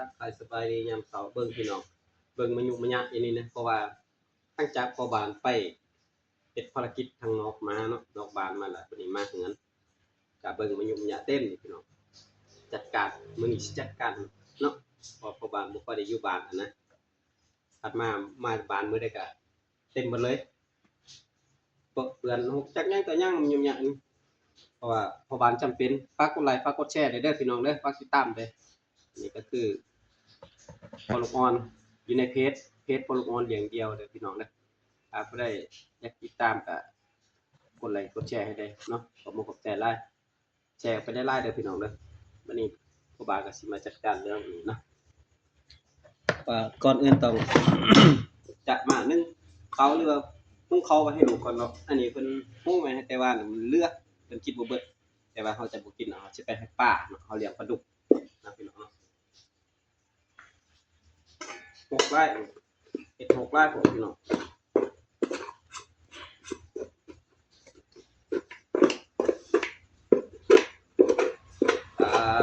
ທັກທາຍສະບາຍດີຍາມເຊົ້າ ເບິ່ງພີ່ນ້ອງ ເບິ່ງມາຍຸມາຍະອີ່ນີ້ນະ ເພາະວ່າຫຼັງຈາກພໍ່ບ້ານໄປເຮັດພາລະກິດທາງນອກມາເນາະ ນອກບ້ານມາແລ້ວ ບັດນີ້ມາເຮືອນ ກະເບິ່ງມາຍຸມາຍະເຕັມພີ່ນ້ອງ ຈັດການ ມື້ນີ້ຊິຈັດການເນາະ ເພາະພໍ່ບ້ານບໍ່ຄ່ອຍໄດ້ຢູ່ບ້ານຫັ້ນນະ ຖັດມາ ມາບ້ານມື້ໃດກະເຕັມໝົດເລີຍ ເປື້ອນຫົກຈັກຫຍັງຕໍ່ຫຍັງ ມາຍຸມາຍະນີ້ ເພາະວ່າພໍ່ບ້ານຈຳເປັນ. ຝາກກົດໄລ ຝາກກົດແຊແດ່ເດີພີ່ນ້ອງເດີ ຝາກຕິດຕາມແດ່. ນີ້ກະຄືພໍ່ລູກອ່ອນ ຢູ່ໃນເພຈ ເພຈພໍ່ລູກອ່ອນລ້ຽງດ່ຽວເດີພີ່ນ້ອງເດີ. ຖ້າຜູ້ໃດຢາກຕິດຕາມກະກົດໄລກົດແຊໃຫ້ແດ່ເນາະ ຂອບມຸກຂອບໃຈຫຼາຍ. ແຊໄປຫຼາຍໆເດີພີ່ນ້ອງເດີ. ບັດນີ້ພໍ່ບ້ານກະຊິມາຈັດການເລື່ອງນີ້ເນາະ ວ່າກ່ອນອື່ນຕ້ອງຈະມາ ໜຶ່ງ ເຂົ້າ ຫຼືວ່າ ຫຸງເຂົ້າໄວ້ໃຫ້ລູກກ່ອນເນາະ. ອັນນີ້ເພິ່ນຫຸງໄວ້ໃຫ້ແຕ່ວ່າມັນເຫຼືອ ເພິ່ນກິນບໍ່ເບິດ ແຕ່ວ່າເຮົາຈະບໍ່ກິນເນາະ ເຮົາຊິໄປໃຫ້ປາເນາະ ເຮົາລ້ຽງປາດຸກນະພີ່ນ້ອງເນາະ. ຫົກຫຼາຍ ເຮັດຫົກຫຼາຍໂພດພີ່ນ້ອງ. ອ່າ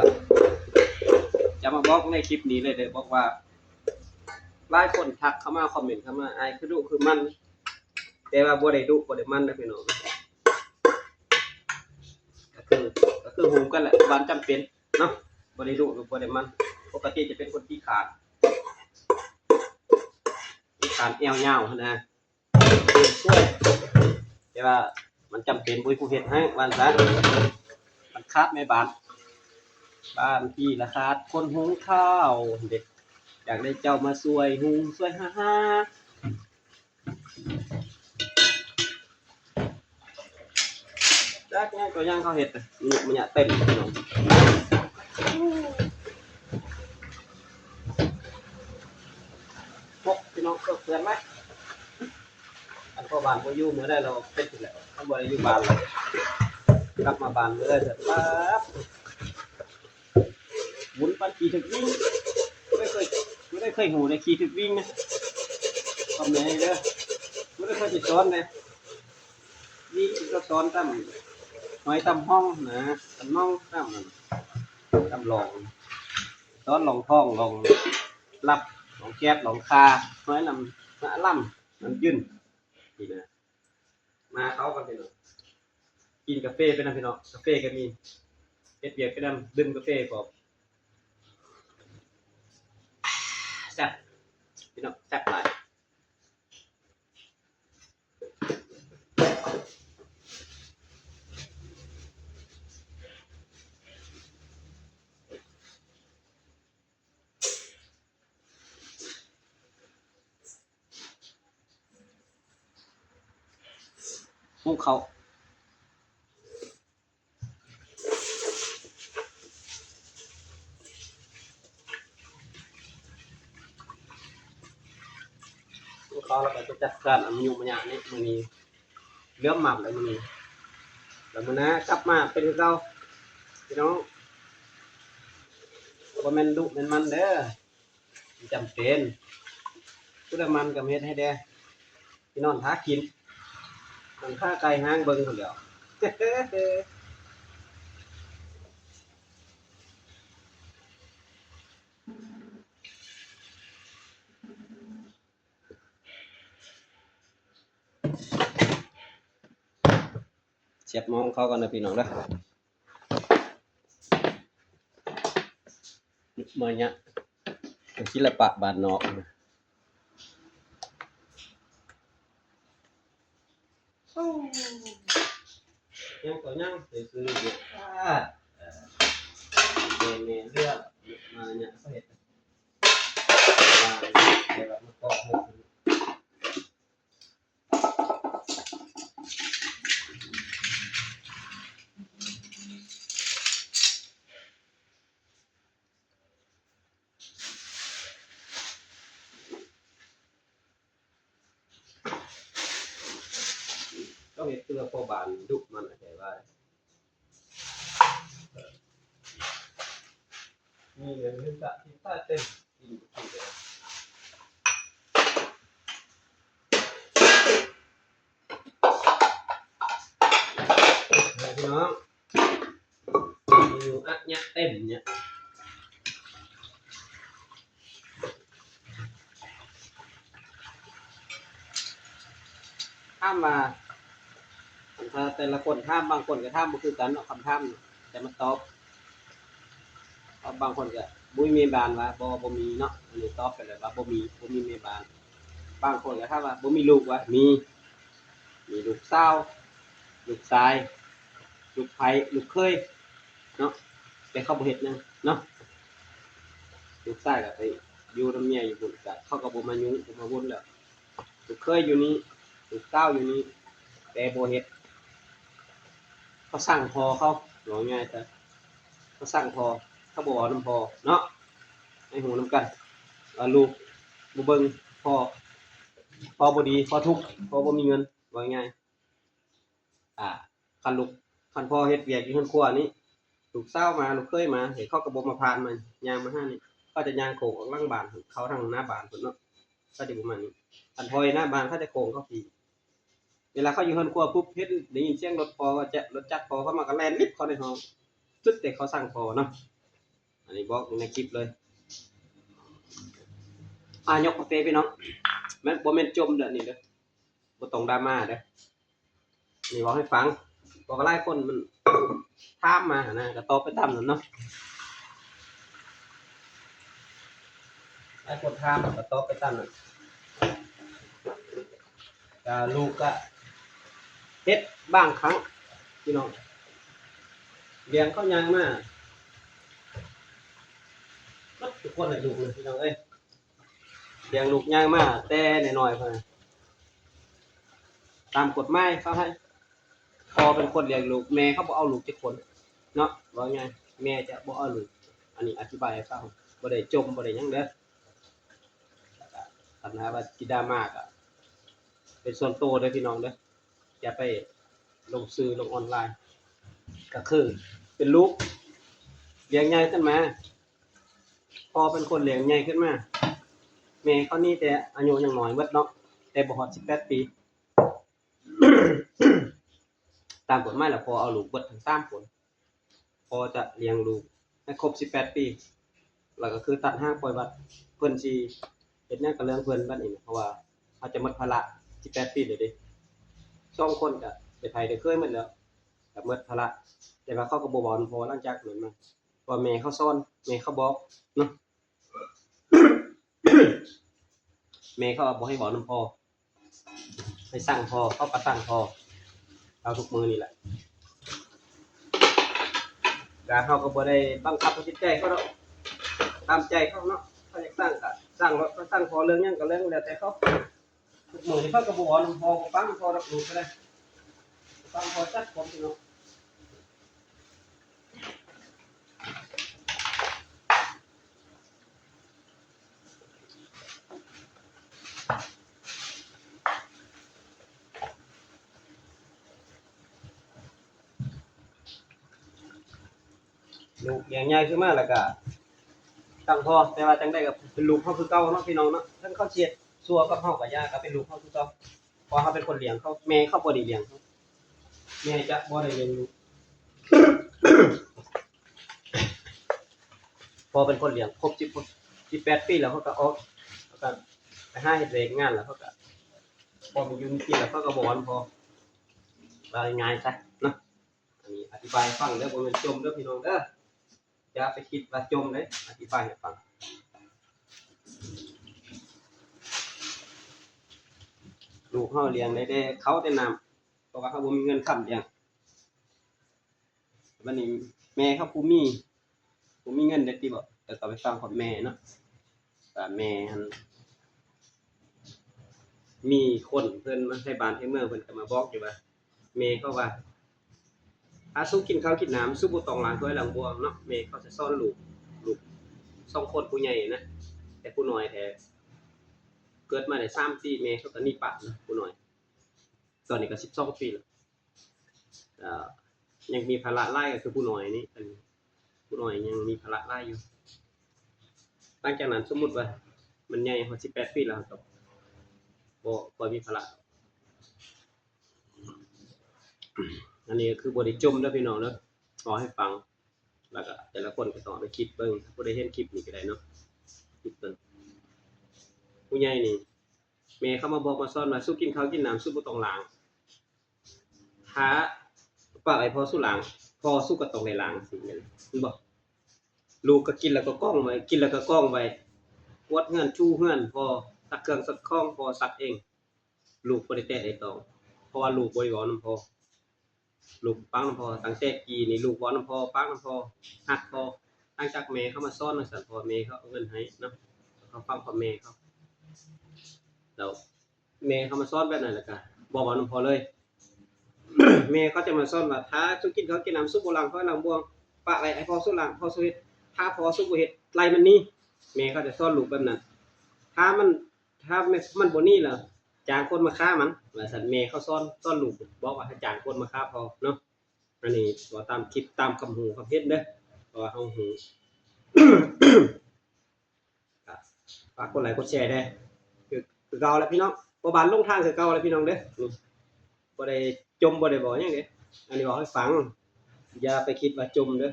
ຈະມາບອກໃນຄລິບນີ້ເລີຍເດີ ບອກວ່າຫຼາຍຄົນທັກເຂົ້າມາ ຄອມເມັນເຂົ້າມາ ອ້າຍຄືດຸຄືໝັ່ນ ແຕ່ວ່າບໍ່ໄດ້ດຸບໍ່ໄດ້ໝັ່ນເດີພີ່ນ້ອງ. ກະຄື ກະຄືຮູ້ກັນແຫຼະ ບ້ານຈຳເປັນເນາະ ບໍ່ໄດ້ດຸບໍ່ໄດ້ໝັ່ນ. ປົກກະຕິຈະເປັນຄົນຂີ້ຄ້ານ ຂີ້ຄ້ານແອວຍາວຫັ້ນນະ ແຕ່ວ່າມັນຈຳເປັນ ບໍ່ມີຜູ້ເຮັດໃຫ້ວ່າຊັ້ນ. ມັນຂາດແມ່ບ້ານ ບ້ານພີລະຂາດຄົນຫຸງເຂົ້າເດ້ ຢາກໄດ້ເຈົ້າມາຊ່ວຍຫຸງຊ່ວຍຫາ. ຈັກຫຍັງຕໍ່ຫຍັງເຂົາເຮັດ ມາຍະເຕັມພີ່ນ້ອງ. ຫົກພີ່ນ້ອງ ເປີດເພື່ອນໄວ້ ຄັນພໍ່ບ້ານບໍ່ຢູ່ມື້ໃດລາວເປັນພຸ້ນແຫຼະ ຄັນບໍ່ໄດ້ຢູ່ບ້ານລາວ ກັບມາບ້ານມື້ໃດແລ້ວ ປັບ ໝຸນປານຂີ້ຖືກວິ່ງ ບໍ່ໄດ້ເຄີຍ ບໍ່ໄດ້ເຄີຍຮູ້ເດ້ຂີ້ຖືກວິ່ງນະ ຄອມເມັນໃຫ້ເດີ ບໍ່ໄດ້ເຄີຍໄປສອນເດ້. ວິ່ງກະສອນຕຳຫອຍຕຳຮ່ອງນະ ຕຳໜອງຕຳ ຕຳລອງ ສອນລອງທ້ອງ ລອງລັບ ລອງແກັບ ລອງຄາ ຫອຍນຳ ນະລຳ ນຳຈືນ ນີ້ນະ. ມາເຂົ້າກັນພີ່ນ້ອງ ກິນກາເຟໄປນຳພີ່ນ້ອງ ກາເຟກະມີ ເຮັດວຽກໄປນຳ ດື່ມກາເຟພ້ອມ ແຊບພີ່ນ້ອງ ແຊບຫຼາຍ. ຫຸງເຂົ້າ ຫຸງເຂົ້າແລ້ວກະຈະຈັດການເອົາມາຍຸມາຍະນີ້ ມື້ນີ້ເລີ່ມໝັກແລ້ວມື້ນີ້ ແລ້ວມື້ໜ້າກັບມາເປັນຄືເກົ່າ ພີ່ນ້ອງ. ບໍ່ແມ່ນດຸແມ່ນໝັ່ນເດີ ມັນຈຳເປັນ ຜູ້ໃດໝັ່ນກະມາເຮັດໃຫ້ແດ່ ຊິນອນຖ້າກິນ ນັ່ງຖ້າໄກ່ຫາງເບິ່ງພຸ້ນແຫຼ້ວ. ເຊບມອງເຂົ້າກັນເດີພີ່ນ້ອງເດີ ມາຍະ ສິລະປະບ້ານນອກ. ຍັງຕໍ່ຍັງ ຄືເດ ອາ ແມ່ນເລື່ອງມາຍະ ເຂົາເຮັດ ແຕ່ວ່າມັນກໍ ຕ້ອງເຮັດເພື່ອພໍ່ບ້ານດຸມັນ ເຂົ້າໃຈວ່າ ມີເງິນເດືອນກະຕິດຕາເຕັມ ກິນກິນໄປ ພີ່ນ້ອງ ມີຢູ່ອະຍະເຕັມເນຍ. າມວ່າ ຄັນຖ້າແຕ່ລະຄົນຖາມ ບາງຄົນກໍຖາມບໍ່ຄືກັນເນາະ ຄຳຖາມ ແຕ່ມາຕອບ ເພາະບາງຄົນກໍບໍ່ມີແມ່ບ້ານວ່າ ບໍ່ ບໍ່ມີເນາະ ອັນນີ້ຕອບໄປແລ້ວວ່າບໍ່ມີ ບໍ່ມີແມ່ບ້ານ. ບາງຄົນກໍຖາມວ່າບໍ່ມີລູກຫວາ ມີ ມີລູກສາວ ລູກຊາຍ ລູກໃພ້ ລູກເຂີຍເນາະ ແຕ່ເຂົາບໍ່ເຮັດຫຍັງເນາະ. ລູກຊາຍກໍໄປຢູ່ນຳເມຍຢູ່ພຸ້ນ ກໍເຂົາກໍບໍ່ມາຫຍຸ້ງ ບໍ່ມາວຸ່ນແລ້ວ. ລູກເຂີຍຢູ່ນີ້ ລູກສາວຢູ່ນີ້ ແຕ່ບໍ່ເຮັດ ເຂົາຊັງພໍ່ເຂົາ ເວົ້າງ່າຍຊະ ເຂົາຊັງພໍ່ ເຂົາບໍ່ເວົ້ານຳພໍ່ເນາະ. ໃຫ້ຮູ້ນຳກັນວ່າລູກບໍ່ເບິ່ງພໍ່ ພໍ່ບໍ່ດີ ພໍ່ທຸກ ພໍ່ບໍ່ມີເງິນ ເວົ້າງ່າຍ. ອ່າ ຄັນລູກ ຄັນພໍ່ເຮັດວຽກຢູ່ເຮືອນຄົວນີ້ ລູກສາວມາ ລູກເຂີຍມາ ເຂົາກໍບໍ່ມາຜ່ານມາ ຍ່າງມາຫານີ້ ເຂົາຈະຍ່າງໂຄ້ງອອກຫຼັງບ້ານ ເຂົ້າທາງໜ້າບ້ານພຸ້ນເນາະ ເຂົາຈະບໍ່ມານີ້. ຄັນພໍ່ຢູ່ໜ້າບ້ານ ເຂົາຈະໂຄ້ງເຂົ້າພີ້. ເວລາເຂົາຢູ່ເຮືອນຄົວປຸບ ເຫັນ ໄດ້ຍິນສຽງລົດພໍ່ວ່າຈະ ລົດຈັກພໍ່ເຂົ້າມາ ກໍແລ່ນລິບເຂົ້າໃນຫ້ອງ ສຸດແຕ່ເຂົາຊັງພໍ່ເນາະ. ອັນນີ້ບອກຢູ່ໃນຄລິບເລີຍ. ອາ ຍົກປາເຕພີ່ນ້ອງ ແມ່ນ ບໍ່ແມ່ນຈົ່ມເດີ້ ອັນນີ້ເດີ້ ບໍ່ຕ້ອງດຣາມາເດີ້. ນີ້ເວົ້າໃຫ້ຟັງ ເພາະວ່າຫຼາຍຄົນມັນຖາມມາຫັ້ນນະ ກໍຕອບໄປຕາມນັ້ນເນາະ ຫຼາຍຄົນຖາມກໍຕອບໄປຕາມນັ້ນ. ກໍລູກກໍເຮັດບາງຄັ້ງພີ່ນ້ອງ ລ້ຽງເຂົາຍ່າງມາ ໝົດທຸກຄົນແຫຼະລູກນະພີ່ນ້ອງເອີຍ. ລ້ຽງລູກຍ່າງມາແຕ່ນ້ອຍໆ ພຸ້ນນະ ຕາມກົດໝາຍເຂົາໃຫ້ ພໍ່ເປັນຄົນລ້ຽງລູກ ແມ່ເຂົາບໍ່ເອົາລູກຈັກຄົນເນາະ ເວົ້າງ່າຍ ແມ່ຈະບໍ່ເອົາລູກ. ອັນນີ້ອະທິບາຍໃຫ້ຟັງ ບໍ່ໄດ້ຈົ່ມ ບໍ່ໄດ້ຫຍັງເດີ້. ຄັນຫາວ່າຊິດຣາມາກໍເປັນສ່ວນໂຕເດີ້ພີ່ນ້ອງເດີ້ ຢ່າໄປລົງສື່ລົງອອນລາຍ. ກໍຄືເປັນລູກລ້ຽງໃຫຍ່ຂຶ້ນມາ ພໍ່ເປັນຄົນລ້ຽງໃຫຍ່ຂຶ້ນມາ ແມ່ເຂົານີ້ແຕ່ອາຍຸຍັງນ້ອຍເບິດເນາະ ແຕ່ບໍ່ຮອດສິບແປດປີ. ຕາມກົດໝາຍແລ້ວ ພໍ່ເອົາລູກເບິດທັງສາມຄົນ ພໍ່ຈະລ້ຽງລູກໃຫ້ຄົບສິບແປດປີ ແລ້ວກໍຄືຕັດຫາງປ່ອຍວັດ ເພິ່ນຊິເຮັດຫຍັງກໍເລື່ອງເພິ່ນບັດນີ້ນະ ເພາະວ່າເຮົາຈະໝົດພາລະສິບແປດປີແລ້ວເດ້. ສອງຄົນກໍໄດ້ໃຜໄດ້ເຄີຍໝົດແລ້ວ ກໍໝົດພາລະ ແຕ່ວ່າເຂົາກໍບໍ່ເວົ້ານຳພໍ່ຫຼັງຈາກນັ້ນມາ ເພາະວ່າແມ່ເຂົາສອນ ແມ່ເຂົາບອກເນາະ. ແມ່ເຂົາວ່າບໍ່ໃຫ້ເວົ້ານຳພໍ່ ໃຫ້ຊັງພໍ່ ເຂົາກໍຊັງພໍ່ເຮົາທຸກມື້ນີ້ແຫຼະ. ກະເຮົາກໍບໍ່ໄດ້ບັງຄັບໃຫ້ຈິດໃຈເຂົາດອກ ຕາມໃຈເຂົາເນາະ ເຂົາຢາກຊັງກໍຊັງໂລດ ເຂົາຊັງພໍ່ເລື່ອງຫຍັງກໍເລື່ອງແລ້ວແຕ່ເຂົາ. ທຸກມື້ນີ້ເຂົາກໍບໍ່ເວົ້ານຳພໍ່ ບໍ່ຟັງພໍ່ດອກ ລູກກໍໄດ້ ບໍ່ຟັງພໍ່ຈັກຄົນເນາະ. ລູກລ້ຽງໃຫຍ່ຂຶ້ນມາແລ້ວກະຕັ້ງພໍ່ ແຕ່ວ່າຈັ່ງໃດກໍເປັນລູກເຮົາຄືເກົ່າເນາະ ພີ່ນ້ອງເນາະ. ເຖິງເຂົາຊິເຮັດຊົ່ວກັບເຮົາກໍຢ່າ ກໍເປັນລູກເຮົາຄືເກົ່າ ເພາະເຮົາເປັນຄົນລ້ຽງເຂົາ ແມ່ເຂົາບໍ່ໄດ້ລ້ຽງເຮົາ ແມ່ຈະບໍ່ໄດ້ລ້ຽງລູກ. ພໍ່ເປັນຄົນລ້ຽງ ຄົບສິບ ສິບແປດປີແລ້ວເຂົາກໍອອກ ເຂົາກໍໄປຫາເຮັດວຽກງານ ແລ້ວເຂົາກໍ ພໍມີຢູ່ມີກິນ ແລ້ວເຂົາກໍບໍ່ວ່າພໍ່ ເວົ້າງ່າຍໆຊະເນາະ. ອັນນີ້ອະທິບາຍໃຫ້ຟັງເດີ້ ບໍ່ແມ່ນຈົ່ມເດີ້ ພີ່ນ້ອງເດີ້ ຢ່າໄປຄິດວ່າຈົ່ມເດີ້ ອະທິບາຍໃຫ້ຟັງ. ລູກເຮົາລ້ຽງໄດ້ແຕ່ເຂົ້າແຕ່ນ້ຳ ເພາະວ່າເຮົາບໍ່ມີເງິນຄ້ຳລ້ຽງ. ບັດນີ້ແມ່ເຮົາຜູ້ມີ ຜູ້ມີເງິນໄດ້ຕິບໍ ແຕ່ກໍໄປຟັງຄວາມແມ່ເນາະ ວ່າແມ່ຫັ້ນ ມີຄົນເພິ່ນມາໄທບ້ານໄທເມືອງ ເພິ່ນກໍມາບອກຢູ່ວ່າ ແມ່ເຂົາວ່າ ຖ້າສຸກິນເຂົ້າກິນນ້ຳ ສຸບໍ່ຕ້ອງລ້າງຖ້ວຍລ້າງບ່ວງເນາະ. ແມ່ເຂົາຈະສອນລູກ ລູກສອງຄົນ ຜູ້ໃຫຍ່ນະ ແຕ່ຜູ້ນ້ອຍແທ້ ເກີດມາໄດ້ສາມປີ ແມ່ເຂົາກໍໜີປະນະ ຜູ້ນ້ອຍ ຕອນນີ້ກໍສິບສອງປີແລ້ວ. ອ່າ ຍັງມີພາລະຫຼາຍກໍຄືຜູ້ນ້ອຍນີ້ ອັນຜູ້ນ້ອຍຍັງມີພາລະຫຼາຍຢູ່. ຫຼັງຈາກນັ້ນສົມມຸດວ່າມັນໃຫຍ່ຮອດສິບແປດປີແລ້ວ ກໍບໍ່ ບໍ່ຄ່ອຍມີພາລະ. ອັນນີ້ກໍຄືບໍ່ໄດ້ຈົ່ມເດີ້ ພີ່ນ້ອງເດີ້ ເວົ້າໃຫ້ຟັງ ແລ້ວກໍແຕ່ລະຄົນກໍຕ້ອງເອົາໄປຄິດເບິ່ງ. ຜູ້ໃດເຫັນຄລິບນີ້ກໍໄດ້ເນາະ ຄິດເບິ່ງ ຜູ້ໃຫຍ່ນີ້ ແມ່ເຂົາມາບອກມາສອນວ່າ ສຸກິນເຂົ້າກິນນ້ຳ ສຸບໍ່ຕ້ອງລ້າງ ຖ້າປະໄວ້ພໍ່ສູ່ລ້າງ ພໍ່ສູ່ກໍຕ້ອງໄດ້ລ້າງ ຊີ້ແມ່ນບໍ່? ລູກກໍກິນແລ້ວກໍກອງໄວ້ ກິນແລ້ວກໍກອງໄວ້ ກວາດເຮືອນ ຖູເຮືອນ ພໍ່ຊັກເຄື່ອງຊັກຂອງ ພໍ່ຊັກເອງ ລູກບໍ່ໄດ້ແຕະໄດ້ຕ້ອງ ເພາະວ່າລູກບໍ່ໄດ້ເວົ້ານຳພໍ່ ລູກປາກນຳພໍ່ ຕັ້ງແຕ່ກີ້ນີ້ ລູກເວົ້ານຳພໍ່ ປາກນຳພໍ່ ຮັກພໍ່ ຫຼັງຈາກແມ່ເຂົາມາສອນວ່າຊັ້ນ ເພາະວ່າແມ່ເຂົາເອົາເງິນໃຫ້ເນາະ ເຂົາຟັງພໍ່ແມ່ເຂົາ ແລ້ວແມ່ເຂົາມາສອນແບບນັ້ນ ແລ້ວກະບໍ່ເວົ້ານຳພໍ່ເລີຍ ແມ່ເຂົາຈະມາສອນວ່າ ຖ້າສຸກິນເຂົ້າກິນນ້ຳ ສຸບໍ່ລ້າງຖ້ວຍລ້າງບ່ວງ ປະໄວ້ໃຫ້ພໍ່ສຸລ້າງ ພໍ່ສຸເຮັດ ຖ້າພໍ່ສຸບໍ່ເຮັດ ໄລ່ມັນໜີ ແມ່ເຂົາຈະສອນລູກແບບນັ້ນ ຖ້າມັນ ຖ້າມັນບໍ່ໜີລະ ຈ້າງຄົນມາຂ້າມັນ ວ່າຊັ້ນ ແມ່ເຂົາສອນ ສອນລູກ ບອກວ່າໃຫ້ຈ້າງຄົນມາຂ້າພໍ່ເນາະ ອັນນີ້ເວົ້າຕາມຄລິບ ຕາມຄຳຮູ້ຄຳເຫັນເດີ ເພາະວ່າເຮົາຮູ້ ກໍຝາກກົດໄລກົດແຊແດ່ ຄື ຄືເກົ່າແຫຼະພີ່ນ້ອງ ພໍ່ບ້ານຫຼົງທາງຄືເກົ່າແຫຼະພີ່ນ້ອງເດີ ນີ້ ບໍ່ໄດ້ຈົ່ມ ບໍ່ໄດ້ເວົ້າຫຍັງເດ້ ອັນນີ້ເວົ້າໃຫ້ຟັງ ຢ່າໄປຄິດວ່າຈົ່ມເດີ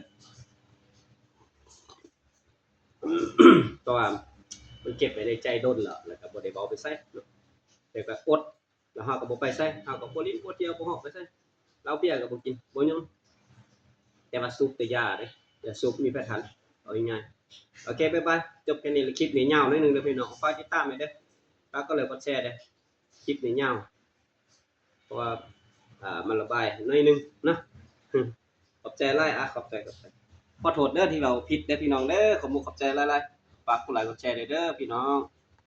ເພາະວ່າມັນເກັບໄວ້ໃນໃຈດົນແລ້ວ ແລ້ວກໍບໍ່ໄດ້ເວົ້າໄປໃສເນາະ ແຕ່ກໍອົດ ແລ້ວເຮົາກໍບໍ່ໄປໃສ ເຮົາກໍບໍ່ຫຼິ້ນບໍ່ທ່ຽວ ບໍ່ຮອກໄປໃສ ເຫຼົ້າເບຍກໍບໍ່ກິນ ບໍ່ຍົມ ແຕ່ວ່າສູບແຕ່ຢາເດ້ ຢາສູບມີໄປທັນ ເອົາງ່າຍໆ ໂອເຄ ບາຍບາຍ ຈົບແຄ່ນີ້ລະ ຄລິບນີ້ຍາວໜ້ອຍໜຶ່ງເດີພີ່ນ້ອງ ຝາກຕິດຕາມແດ່ເດີ ຝາກກົດໄລກົດແຊແດ່ ຄລິບນີ້ຍາວ ເພາະວ່າ ອ່າ ມັນລະບາຍໜ້ອຍໜຶ່ງເນາະ ຂອບໃຈຫຼາຍ ອາ ຂອບໃຈ ຂອບໃຈ ຂໍໂທດເດີທີ່ເວົ້າຜິດເດີພີ່ນ້ອງເດີ ຂອບມຸກຂອບໃຈຫຼາຍໆ ຝາກກົດໄລກົດແຊແດ່ເດີພີ່ນ້ອງ.